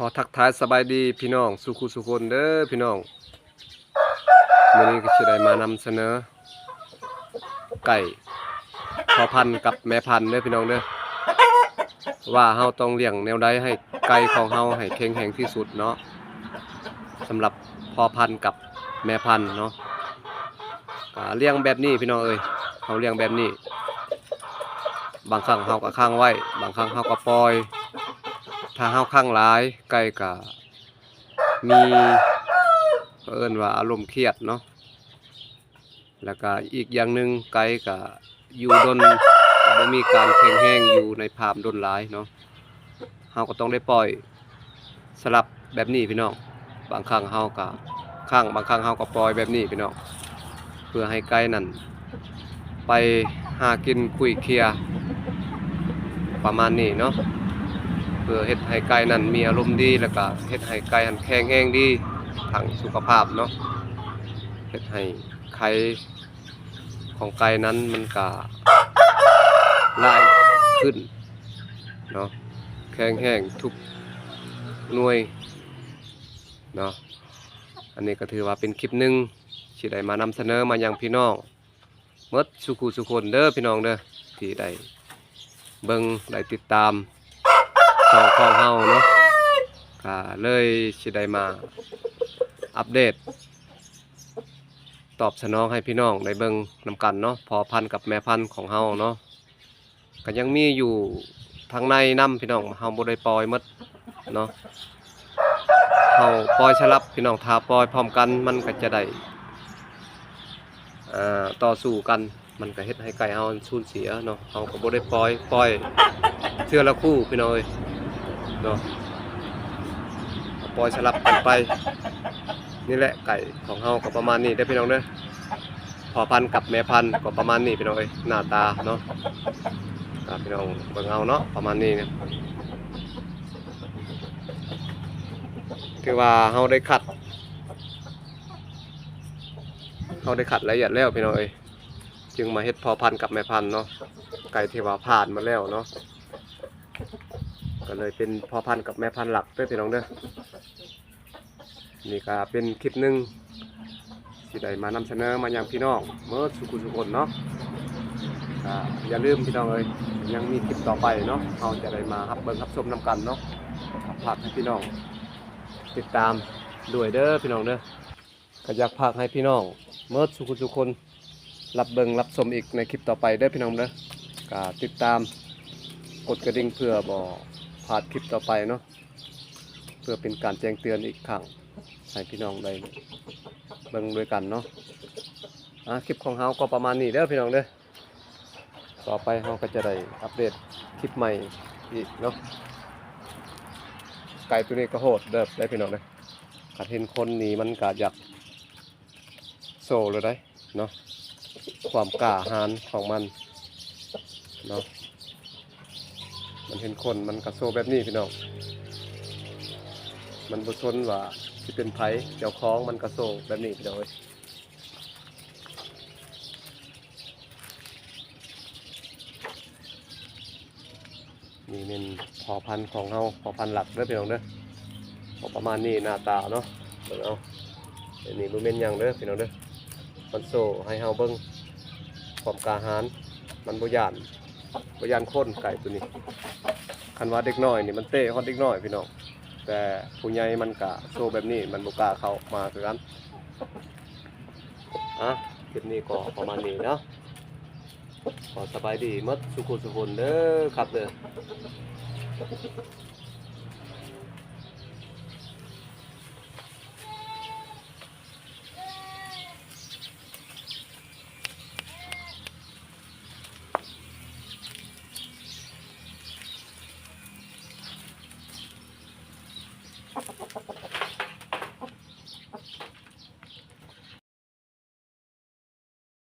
ຂໍທັກທາຍສະບາຍດີພີ່ນ້ອງສູ່ຄູ່ສູ່ຄົນເດີພີ່ນ້ອງ. ມື້ນີ້ກໍຊິໄດ້ມານຳສະເໜີໄກ່ພໍ່ພັນກັບແມ່ພັນເດີພີ່ນ້ອງເດີ ວ່າເຮົາຕ້ອງລ້ຽງແນວໃດໃຫ້ໄກ່ຂອງເຮົາໃຫ້ແຂງແຮງທີ່ສຸດເນາະ. ສຳລັບພໍ່ພັນກັບແມ່ພັນເນາະ ກໍລ້ຽງແບບນີ້ພີ່ນ້ອງເອີຍ. ເຮົາລ້ຽງແບບນີ້ ບາງຄັ້ງເຮົາກໍຂັງໄວ້ ບາງຄັ້ງເຮົາກໍປ່ອຍ. ຖ້າເຮົາຂັງຫຼາຍ ໄກ່ກໍມີ ເຂົາເອີ້ນວ່າອາລົມຄຽດເນາະ. ແລ້ວກະອີກຢ່າງໜຶ່ງ ໄກ່ກະຢູ່ດົນ ບໍ່ມີການແຂງແຮງຢູ່ໃນຟາມດົນຫຼາຍເນາະ. ເຮົາກໍຕ້ອງໄດ້ປ່ອຍສະຫຼັບແບບນີ້ພີ່ນ້ອງ. ບາງຄັ້ງເຮົາກະຂັງ ບາງຄັ້ງເຮົາກໍປ່ອຍແບບນີ້ພີ່ນ້ອງ ເພື່ອໃຫ້ໄກ່ນັ້ນໄປຫາກິນຂຸຍເຄຍ ປະມານນີ້ເນາະ ເພື່ອເຮັດໃຫ້ໄກ່ນັ້ນມີອາລົມດີ ແລ້ວກະເຮັດໃຫ້ໄກ່ຫັ້ນແຂງແຮງດີທາງສຸຂະພາບເນາະ. ເຮັດໃຫ້ໄຂ່ຂອງໄກ່ນັ້ນມັນກະຫຼາຍຂຶ້ນເນາະ ແຂງແຮງທຸກໜ່ວຍເນາະ. ອັນນີ້ກໍຖືວ່າເປັນຄລິບໜຶ່ງທີ່ໄດ້ມານຳສະເໜີມາຍັງພີ່ນ້ອງ ໝົດສູ່ຄູ່ສູ່ຄົນເດີພີ່ນ້ອງເດີ ທີ່ໄດ້ເບິ່ງໄດ້ຕິດຕາມຊ່ອງຂອງເຮົາເນາະ. ກະເລີຍຊິໄດ້ມາອັບເດດຕອບສະໜອງໃຫ້ພີ່ນ້ອງໄດ້ເບິ່ງນຳກັນເນາະ ພໍ່ພັນກັບແມ່ພັນຂອງເຮົາເນາະ. ກໍຍັງມີຢູ່ທາງໃນນຳພີ່ນ້ອງ ເຮົາບໍ່ໄດ້ປ່ອຍໝົດເນາະ. ເຮົາປ່ອຍສະຫຼັບພີ່ນ້ອງ ຖ້າປ່ອຍພ້ອມກັນມັນກໍຈະໄດ້ ເອີ່ ຕໍ່ສູ້ກັນ ມັນກໍເຮັດໃຫ້ໄກ່ເຮົາສູນເສຍເນາະ. ເຮົາກໍບໍ່ໄດ້ປ່ອຍ ປ່ອຍເທື່ອລະຄູ່ພີ່ນ້ອງເອີຍເນາະ ປ່ອຍສະຫຼັບກັນໄປ. ນີ້ແຫຼະ ໄກ່ຂອງເຮົາກໍປະມານນີ້ເດີພີ່ນ້ອງເດີ. ພໍ່ພັນກັບແມ່ພັນກໍປະມານນີ້ພີ່ນ້ອງເອີຍ ໜ້າຕາເນາະ. ອ່າ ພີ່ນ້ອງເບິ່ງເອົາເນາະ ປະມານນີ້ນະ. ຖືວ່າເຮົາໄດ້ຄັດ ເຮົາໄດ້ຄັດລະອຽດແລ້ວພີ່ນ້ອງເອີຍ ຈຶ່ງມາເຮັດພໍ່ພັນກັບແມ່ພັນເນາະ. ໄກ່ທີ່ວ່າຜ່ານມາແລ້ວເນາະ ກໍເລີຍເປັນພໍ່ພັນກັບແມ່ພັນຫຼັກເດີພີ່ນ້ອງເດີ. ນີ້ກໍເປັນຄລິບໜຶ່ງທີ່ໄດ້ມານຳສະເໜີມາຍັງພີ່ນ້ອງໝົດສູ່ຄູ່ສູ່ຄົນເນາະ. ກໍຢ່າລືມພີ່ນ້ອງເອີຍ ຍັງມີຄລິບຕໍ່ໄປເນາະ ເຮົາຈະໄດ້ມາຮັບເບິ່ງຮັບຊົມນຳກັນເນາະ. ກໍຝາກໃຫ້ພີ່ນ້ອງຕິດຕາມດ້ວຍເດີພີ່ນ້ອງເດີ. ກໍຢາກຝາກໃຫ້ພີ່ນ້ອງໝົດສູ່ຄູ່ສູ່ຄົນ ຮັບເບິ່ງຮັບຊົມອີກໃນຄລິບຕໍ່ໄປເດີພີ່ນ້ອງເດີ. ກໍຕິດຕາມກົດກະດິ່ງເພື່ອບໍ່ພາດຄລິບຕໍ່ໄປເນາະ ເພື່ອເປັນການແຈ້ງເຕືອນອີກຄັ້ງໃຫ້ພີ່ນ້ອງໄດ້ເບິ່ງດ້ວຍກັນເນາະ. ອ່າ ຄລິບຂອງເຮົາກໍປະມານນີ້ເດີພີ່ນ້ອງເດີ. ຕໍ່ໄປເຮົາກໍຈະໄດ້ອັບເດດຄລິບໃໝ່ອີກເນາະ. ໄກ່ໂຕນີ້ກໍໂຫດເຕີບເດ້ພີ່ນ້ອງເດີ. ຄັນເຫັນຄົນນີ້ມັນກໍຢາກໂຊເລີຍເດ້ເນາະ ຄວາມກ້າຫານຂອງມັນເນາະ. ມັນເຫັນຄົນມັນກໍໂຊແບບນີ້ພີ່ນ້ອງ. ມັນບໍ່ສົນວ່າຊິເປັນໃຜເຈົ້າຂອງ ມັນກໍໂຊແບບນີ້ພີ່ນ້ອງເອີຍ. ນີ້ແມ່ນພໍ່ພັນຂອງເຮົາ ພໍ່ພັນຫຼັກເດີພີ່ນ້ອງເດີ. ກໍປະມານນີ້ໜ້າຕາເນາະ ເບິ່ງເອົາ. ອັນນີ້ບໍ່ແມ່ນຫຍັງເດີພີ່ນ້ອງເດີ ມັນໂຊໃຫ້ເຮົາເບິ່ງຄວາມກ້າຫານ. ມັນບໍ່ຢ້ານ ບໍ່ຢ້ານຄົນ ໄກ່ໂຕນີ້. ຄັນວ່າເດັກນ້ອຍນີ້ມັນເຕະຮອດເດັກນ້ອຍພີ່ນ້ອງ ແຕ່ຜູ້ໃຫຍ່ມັນກະໂຊແບບນີ້ ມັນບໍ່ກ້າເຂົ້າມາຄືກັນ. ອ່ະ ຄລິບນີ້ກໍປະມານນີ້ເນາະ. ຂໍສະບາຍດີໝົດສູ່ຄູ່ສູ່ຄົນເດີຄັບເດີ.